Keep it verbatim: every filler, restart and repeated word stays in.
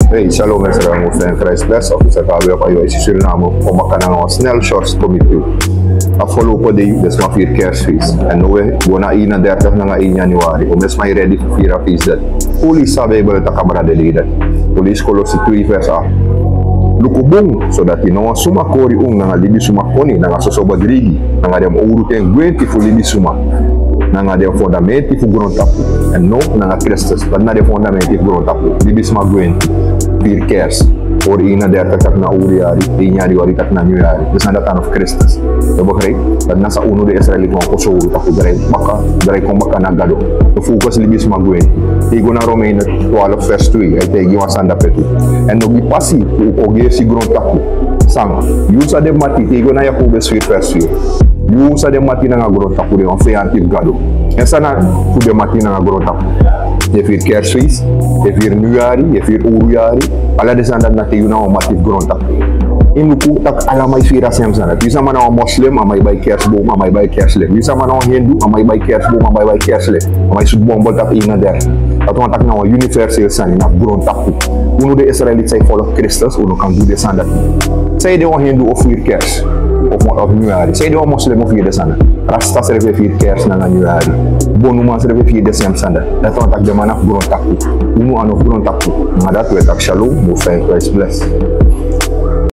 Hey, shalom Israel, Most High in Christ bless. Of isa kabe of ayo isi Suriname, kon baka nanga wan snel short komiti. Afgelopen dei, dus ma firi kerstfeest. En now we go na eenendertig nanga één januari. We must be ready fu firi a feest dat. Fu leisi san Bijbel taki, brada, leisi dat. Fu leisi Kolosi twee vers acht. Luku bun, zodat no wan suma kori unu nanga libisuma koni, nanga soso bedrigi, nanga den owru ten gwenti fu libisuma, nanga den fundamenti fu grontapu. En now nanga Kristus, dati na den fundamenti fu grontapu. Libisma gwenti, firi kerst. Owru eenendertig taki na owru yari, één januari taki na nyun yari. Dus na dati a no fu Kristus. Yu begrijp? Dati na san unu den Israeliti wani kosi owru tapu, drai baka, drai kon baka na Gado. Yu focus libisma gwenti. Te yu go na Romeinen twaalf vers twee, a e taigi yu wan sani dape tu. En no gi pasi fu ogii si grontapu. San? Yu sa de mati, te yu go na Yakobus vier vers vier. Yu sa de mati nanga grontapu, de wan feyanti fu Gado. En san na fu de mati nanga grontapu? Yu e firi kerstfeest, yu e firi nyun yari, yu e firi owru yari. Ala den sani dati na te yu na wan mati fu grontapu. Yu luku taki ala man e firi a sem sani dati. Yu sama na wan moslim, a man e bai kerstboom, a man e bai kerstlim. Yu sama na wan hindu, a man e bai kerstboom, a man e bai kerstlim. A man e sutu bombel tapu eenendertig. Dati wani taki na wan universeel sani na grontapu. Unu den Israeliti san e folg Kristus, unu kan du den sani dati. San ede wan hindu o firi kerst, of, of nyun yari? San ede wan moslim o firi den sani dati? Rasta srefi e firi kerst nanga nyun yari. Bonuman srefi e firi den sem sani dati. Dati wani taki den man na fu grontapu. Unu a no fu grontapu. Nanga dati we taki shalom, Most High in Christ bless.